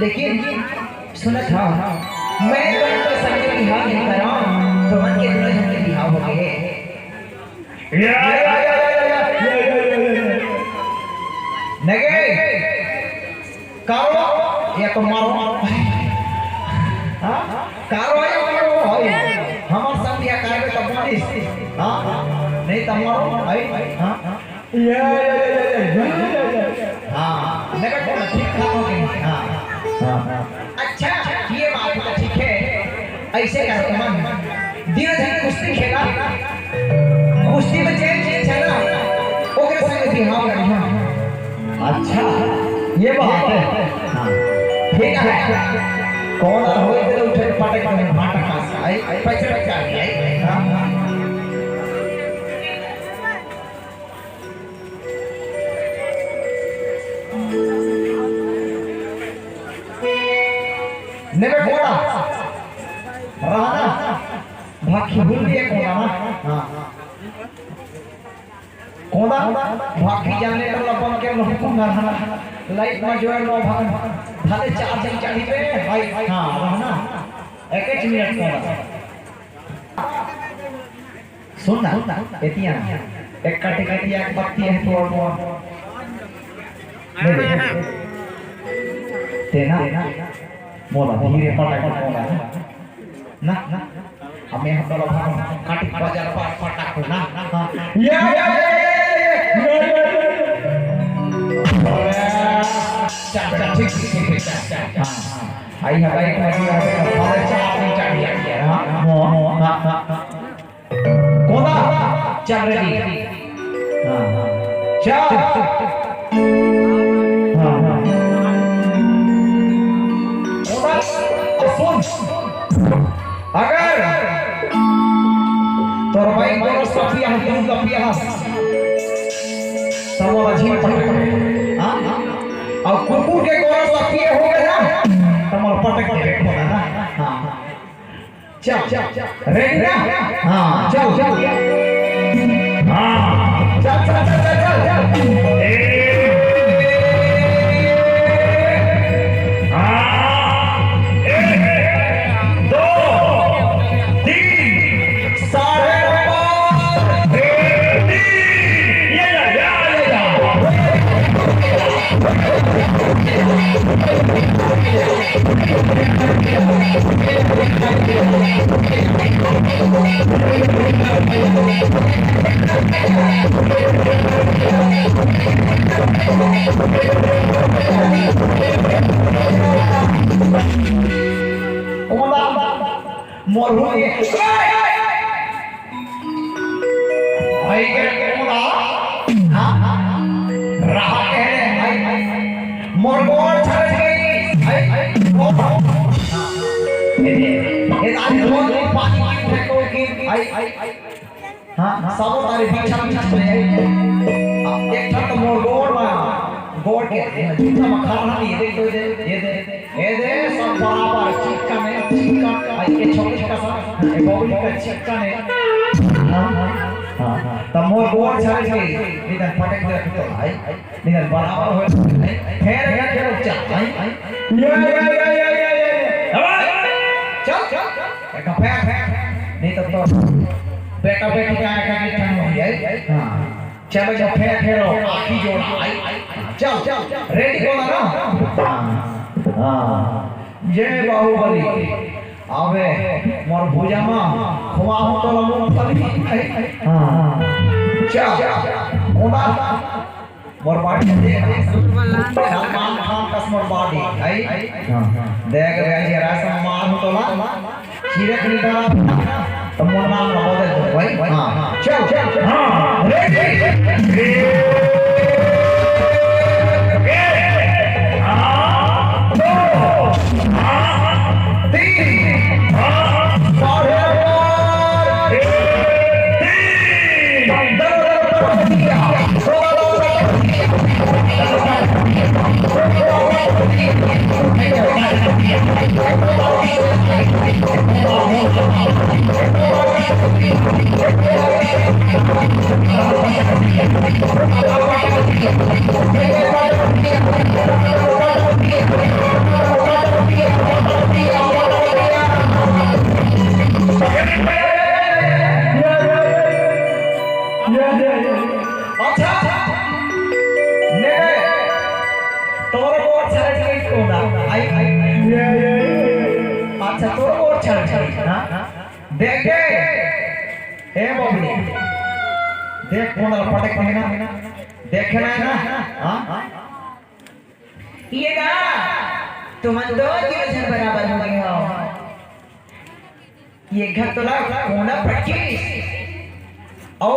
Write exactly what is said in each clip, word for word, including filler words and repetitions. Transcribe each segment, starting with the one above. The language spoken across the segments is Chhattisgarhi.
लेकिन सुनत हव, मैं तो इनके संग के बिहाव नहीं करा, तो मन के दुनो झन के बिहाव हो गए। नगे, कारो या तो मारो। हाँ? कारो या मारो, भाई। हमर संग बिहाव करबे तब मानिस। हाँ? नहीं तब मारो, भाई। हाँ? हाँ, नगे बोला, ठीक ठाक हो गए। हाँ। ऐसे कार्यक्रम में दिन दिन कुश्ती खेला, कुश्ती में जे जीत है ना, ओकरे संगे बिहाव करिहा। अच्छा, ये बात है। हाँ। ठीक है। कौन होई तेरे उठे पटक में भाटा का आई, आई पैसे बचा आई। हाँ। नेबे कोड़ा रहना, भाखी भूल दिए कोड़ा ना। हाँ। कोड़ा भाखी जाने तो लपन के लोग को ना रहना। लाइट में जो है वो भाग, भले चार दिन चढ़ी पे, भाई, हाँ, रहना। एक एक मिनट कोड़ा। सुन ना, एतिया, एक काटे काटिया एक पत्ती है तो और वो। ले ले। तेना, मोला धीरे पटक मोला। ना, ना, हमें हम लोग हम काटी बाजार पास पटक ना। हाँ। या, या, या। चल, चल, ठीक, ठीक, ठीक, ठीक, चल, चल, चल। हाँ, हाँ। आई हगाई को मजबूर है, हमारे चार दिन चढ़ गया, हाँ, हाँ, हाँ, हाँ। कोदा, चल रे जी। हाँ, हाँ। चल। हाँ, हाँ। कोदा, तो सुन। अगर तोर भाई तोर सफिया हम दूध लपिया हस, तब वो अजीब पटक। हाँ, हाँ। और कुकुर के गोरा सफिया हो गया ना, तब वो पटक के देखो ना। हाँ, हाँ। चल, चल, चल। रेडी ना? हाँ, चल, चल। हाँ। चल, चल, चल, चल, चल, चल। एक, हाँ, एक, दो, तीन, साढ़े पाँच, एक, तीन। ये जा, जा, ये जा। मोर हुए। भाई के कोना, हाँ, हाँ, रहा के रे, भाई, भाई। मोर गोड़ छड़ गई, भाई, भाई, ओ, हाँ। ये, ये, ये तारी धोन में पानी की फेंको की, भाई, भाई, भाई। हाँ, हाँ, सब तारी पीछा पीछा में, भाई। अब एक ठन तो मोर गोड़ में, गोड़ के, ये जूता में खा रहा, ये देख तो, ये दे, ये दे। ए दे, सब बराबर, चिकन है, चिकन, भाई के छोटी का सा, ए बबली का चिकन है। हाँ, हाँ, हाँ, हाँ। तब मोर गोड़ छाड़ के, इधर पटक दे तो भाई, इधर बराबर हो, फेर इधर के रुक जा, भाई। या, या, या। चल, चल, चल। एक फेर, फेर। नहीं तो, तो बेटा बेटी का एक ठन हो जाए। हाँ। चलो, चलो, फेर, फेर, आखी जोड़ा, आई, आई, चल, चल, रेडी बोला ना? हाँ, हाँ। जय बाहुबली। अबे, मोर भुजा मा, खुआ हो तो मूंगफली, आई, आई। हाँ। चल, कोना, मोर बाटी दे, दे, सलमान खान कस मोर बाटी, आई, आई। हाँ, हाँ। देख, देख, ये रास्ता मार हो तो ला। चिरक निकाला, तो मोर नाम ला बोले तो भाई। हाँ, चल, चल, चल। हाँ, रेडी। एक, एक, हाँ, दो, हाँ, तीन, हाँ, साढ़े चार, एक, तीन। अच्छा, ले, तोर गोड़ छाड़े के कोना, आई, आई, आई। अच्छा, तोर गोड़ छाड़े, हाँ? देख, देख, ए बबली, देख कोन पटक के ना, देखे ना, ना, हाँ? ये का, तुमन दो तीनों झन बराबर हो गए हो। ये घर तो ला कोना पटकी, ओ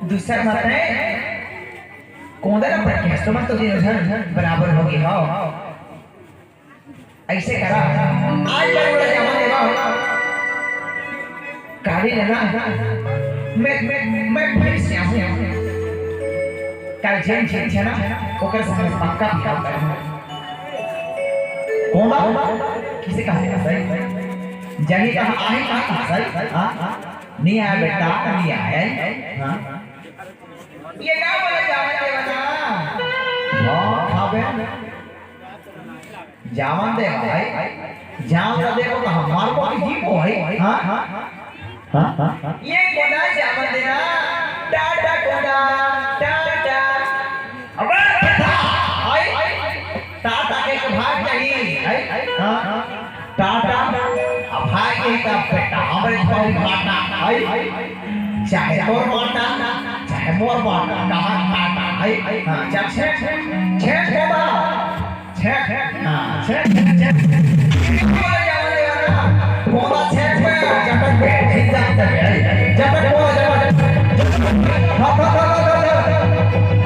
दूसर मत है, कोना ना पटकी, तो मत तो दिन झन बराबर हो गई हो। ऐसे करा, आज बार बड़ा जामा देवा, काली लेना, मैं, मैं, मैं फिर से आऊँ। कल जेन जेन छे ना, ओकर संग पक्का बिहाव करना। कोना? किसे कहा है सही? जही कहा आहे कहा सही? हाँ? नहीं आया बेटा, नहीं आया। हाँ? ये ना बोला जामा देवा ना। हाँ, हाँ बे। जामन दे भाई, जाम ला देखो तो हमार को की जीव हो भाई। हाँ, हाँ, हाँ, हाँ, हाँ। ये कोना जामन दे ना, टाटा कोना, टाटा। अबे बेटा, आई, टाटा के तो भाग नहीं, आई, हाँ, टाटा, अब भाग नहीं का बेटा, हमारे पास घाटा, आई, चाहे तोर बाटा, चाहे मोर बाटा, कहाँ टाटा, आई, हाँ, चाहे छे, छे, छे, छेक, छेक, हाँ, छेक, छेक, छेक। बोला क्या बोले वाला? बोला छेक पे, जब तक बैठ नहीं जाते हैं। जब तक बोला, जब तक, हाँ, हाँ, हाँ, हाँ, हाँ, हाँ।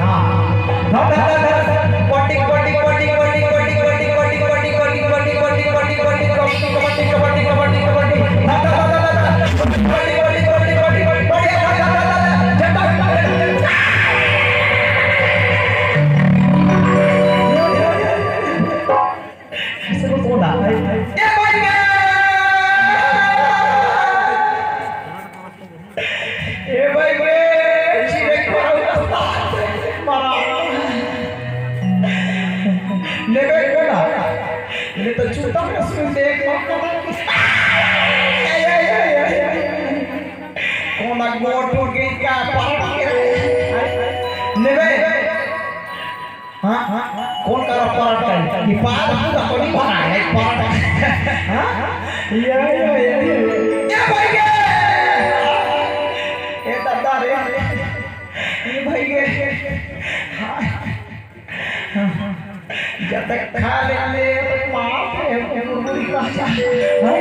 हाँ। हाँ, हाँ, हाँ, हाँ। कोटी, कोटी, कोटी, कोटी। ए भाई रे! ए भाई रे! चिरे को मारा। ले बे, ले ना। ले तो चूता में सुन दे, एक मौका। ए, ए, ए, ए, ए। कोना गोट हो गई का पार्टी के? ले बे। हाँ, हाँ, कौन करा पराठा? ये पार पूरा तो नहीं बना है, पराठा। हाँ? ये, ये, ये, ये। ये भाई के? ये दादा रे। ये भाई के? हाँ। जब तक खा ले, ले, तो माफ है, वो बुरी बात है। हाँ?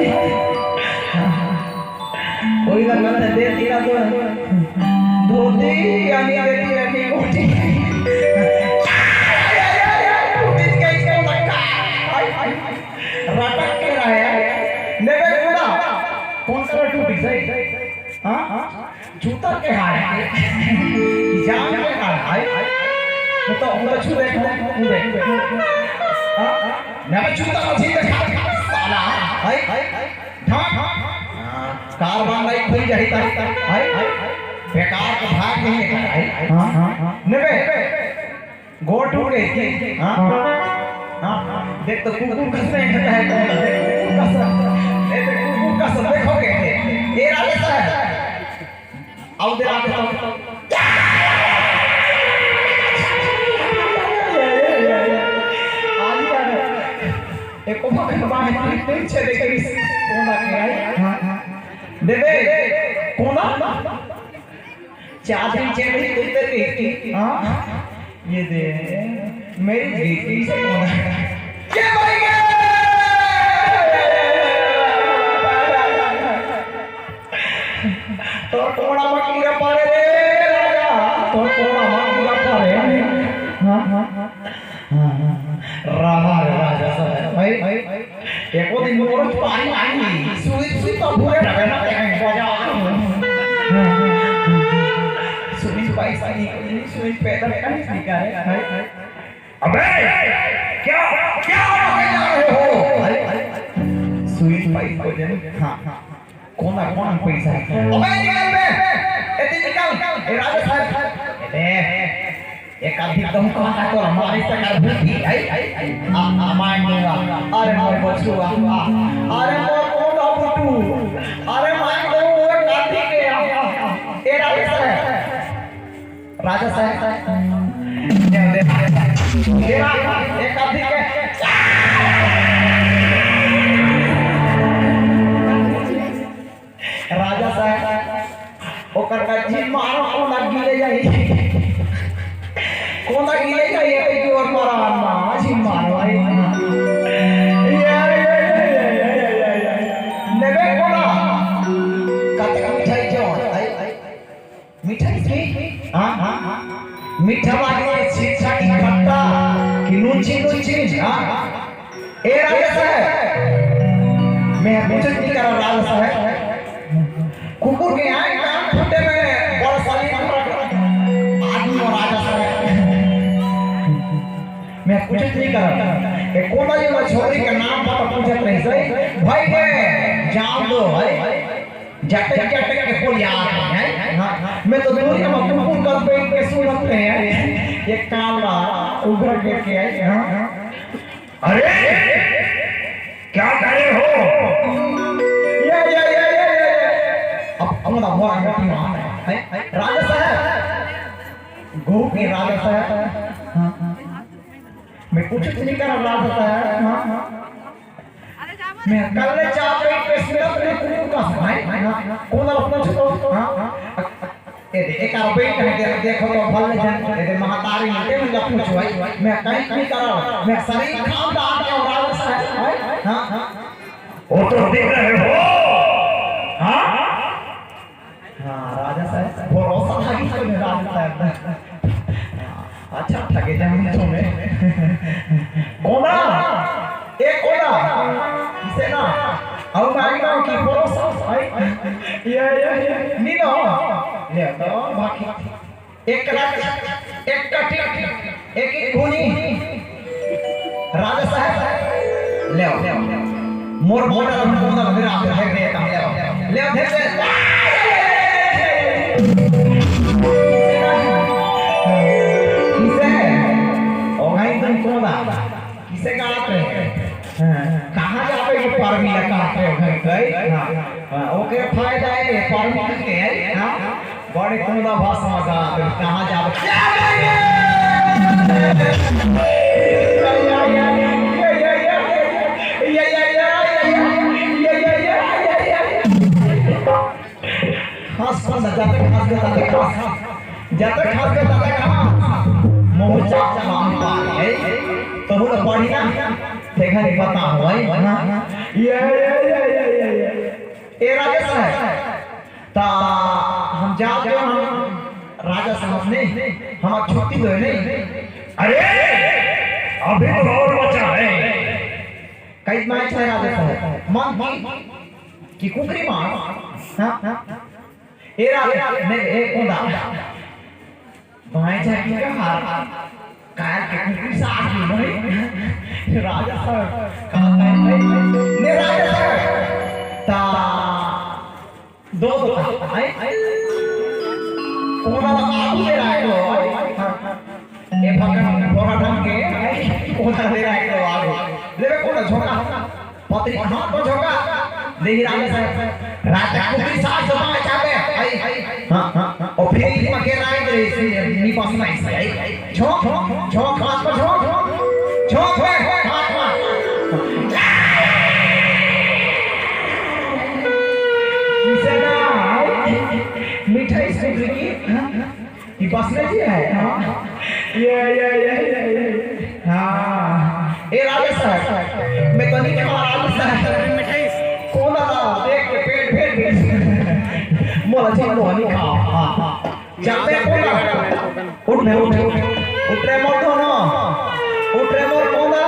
हाँ, हाँ। कोई ना, मैं दे दिया तो धोती, यानी बेटी, यानी कोठी। रटक के रहे। ले बे, ले बे। कौन सा टूटी सही? हाँ? जूता के हार है। जान के हार है। वो तो, वो तो छू दे, छू दे। हाँ? मैं भी जूता को छीन के खा, खा, साला। हाय, हाय, हाय। ढाक। हाँ, कारबार नहीं खुल जाही त। हाय, हाय। बेकार का भाग नहीं निकल। हाय, हाय। हाँ, हाँ, हाँ। नेबे, गोड़ टूट गई। हाँ, हाँ। देख तो कुकुर कस रहे हैं, कुकुर कस। ए, देख कुकुर कस, देखो के। ए, राजेश साहब। आओ दे, आओ दे, आओ दे। एको बार बाहर निकल छे, देख, कोना के आई। हाँ, हाँ। दे दे, कोना? चार दिन छह महीने कोई कर रही थी। हाँ? ये दे, मेरी गीत से कोना? ये भाई ये! तोर कोना में कीड़ा पड़े रे राजा, तोर कोना में कीड़ा पड़े। हाँ, हाँ, हाँ। हाँ, हाँ, हाँ। रहा रे राजा साहब। भाई, भाई, भाई। एको दिन मोर पानी आई, सुई, सुई तो भूले रहे ना, कहीं बजा। हाँ, हाँ, हाँ, हाँ। सुई पाई, सुई, सुई पैदल कहीं निकाले, भाई, भाई। अबे, क्या, क्या बके जा रहे हो? अरे, अरे, सुई पाई को दे, हाँ, हाँ। कोना, कोना पैसा है? अबे, निकल बे, एती निकल, ए राजा साहब, ए, एक आधी दम कोना तो हमारे से कर भी, आई, आई, आई, आ, आ, मार दूंगा। अरे मोर बचुआ, आ, अरे मोर कोना बुटू, अरे मार दूंगा, एक आधी के, आ, आ, आ, ए राजा साहब, राजा साहब। तेरा एक आदमी के राजा साहब, ओकर का जी मारो, कोना गिले जाई। कोना गिले जाई, ए की ओर मारा, माँ, जी मारो, आई। या, या, या। नेबे कोना। मीठा लागे शिक्षा की खट्टा कि नून चीन, नून चीन, हाँ? ए राजा साहब, मैं कुछ नहीं करा राजा साहब। कुकुर के आए कान फूटे में बड़ा साली आदमी हो राजा साहब। मैं कुछ नहीं करा। ए कोना ये छोरी का नाम पता पूछत रही सही। भाई के जान दो भाई। जटे जटे के कोई याद नहीं है। हाँ, मैं तो दूर का कुकुर का पेट के सुनत रहे हैं। ये काला उग्र के के है। हाँ। अरे, क्या करे हो? या, या, या, या, या, या। अब, अब ना हुआ है, है, है, राजा साहब। गो के राजा साहब। हाँ, हाँ। मैं कुछ नहीं कर राजा साहब। हाँ, हाँ। मैं कल ले चाप पे पेश में अपने कुकुर का है। हाँ, हाँ। कौन अपना छुपा? हाँ, हाँ। ए दे, एक आरो बेटा है, दे-, देखो तो भल ले जान, ए दे, महतारी ने ते मुझे पूछो भाई, मैं कहीं नहीं करा, मैं शरीर खानदान के औलाद से है, हाँ? वो तो दिख रहे हो, हाँ? हाँ, राजा साहब, भरोसा था कि कोई राजा साहब। अच्छा, ठगे जाने तुम्हें। कोना, एक कोना, इसे ना, अब मैं आई ना कि भरोसा, आई, ये, ये, ये, नहीं ना, ले तो बाकी। एक रथ, एक कटी, एक एक घुनी। राजा साहब, ले आओ। मोर मोटा मोटा मेरा आप है रे काम ले आओ। ले आओ धीरे से। इसे, ओ भाई तुम कौन आ? किसे गाते हैं? हाँ, कहाँ जावे ये परमिला कहते हो घर गए? हाँ, हाँ, ओके फायदा है, परमिला के है, हाँ? बड़े कुंदा भाषा में गाते हैं, कहाँ जावे? खास पर न जाते खास के ताते खास। जाते खास के ताते खास। मोहचा काम पाए। तो वो पढ़ी ना। देखा नहीं पता हुआ है ना। ये, ये, ये, ये, ये, ये। ए राजा साहब। ता हम जाते हैं हम राजा साहब ने हमार छुट्टी दो नहीं। अरे अभी तो और बचा है। कई माय छह राजा साहब। मन की कि कुकरी मार। हाँ, हाँ। ए राजा, मैं, ए, कोंदा। भाई जाके का हाल? कार के कुकरी साथ में नहीं। राजा साहब, का, का, नहीं, नहीं, राजा साहब। ता, दो, दो, आई, आई। कोंदा लगा आप ले रहा है, लो, आई, आई, हाँ। ए भगत, थोड़ा ढंग के, कोंदा ले रहा है, लो, आगो। ले बे, कोंदा झोंका। पत्री हाथ को झोंका। ले ही राजा साहब। रात तक कुकरी साथ सफा चाहते हैं। आई, आई। हाँ, हाँ, हाँ। और फिर इसी में के राय दे, इसी में, नहीं पास में, इसी, आई। झोंक, झोंक, हाथ को झोंक, झोंक, झोंक, हाथ में। इसे ना, मिठाई से लगी, हाँ, हाँ। ये बस में जी है, हाँ। ये, ये, ये, ये, ये। हाँ। ए राजा साहब, मैं तो नहीं कहा राजा साहब। कौन आ? देख के पेट फेर दे। मोला जी मोहनी खाओ। हाँ, हाँ। जाते कौन आ? उठ बे, उठ। उठ रे मोर दोनों। उठ रे मोर कोना।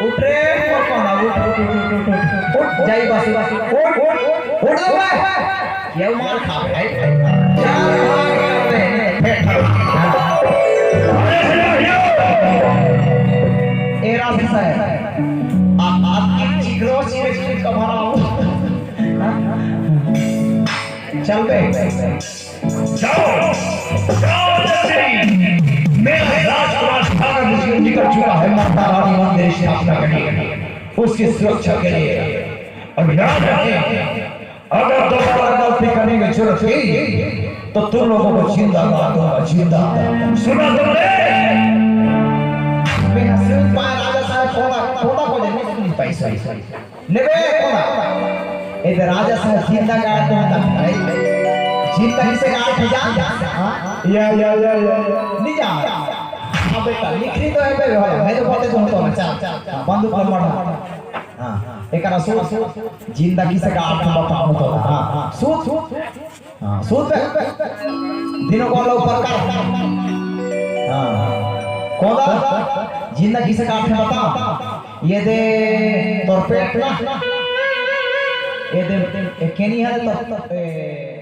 उठ रे मोर कोना। उठ, उठ, उठ। उठ, जाई बस। उठ, उठ, उठ। उठ रे बे। ये मार खा भाई। चार भाग करते हैं। ए राजा साहब, आप, आपकी चिकरो चिकरो चिकरो का भरा हो। चलते हैं। जाओ, जाओ जल्दी। मेरा राजकुमार सागर ऋषि निकल चुका है माता रानी मंदिर स्थापना के लिए, उसकी सुरक्षा के लिए। और याद रखें, अगर दोबारा गलती करने की जरूरत की, तो तुम लोगों को जिंदा मार दूंगा, जिंदा। सुना तुमने? मैं हसीन पाए राजा साहब, कोना, कोना को लेने के लिए पैसा ही सही। लेबे कोना। ए तो राजा साहब जिंदा गाड़ तो होता है। जिंदा इसे गाड़ के जा। हाँ? या, या, या, या, या। नहीं जा। हाँ बेटा, लिखनी तो है बे, भाई। मैं तो पढ़ते तो हूँ तो, चल, चल, चल, बंदूक पर मरना। हाँ, एकरा सूत, जिंदगी से का अर्थ बताओ तो। हाँ, हाँ, सूत, हाँ, सूत। दिनों को ऊपर कर। हाँ। कोदा, जिंदा किसे काटथे बता? ये दे तोर पेट ना। ये दे, ये केनी है तो, ए,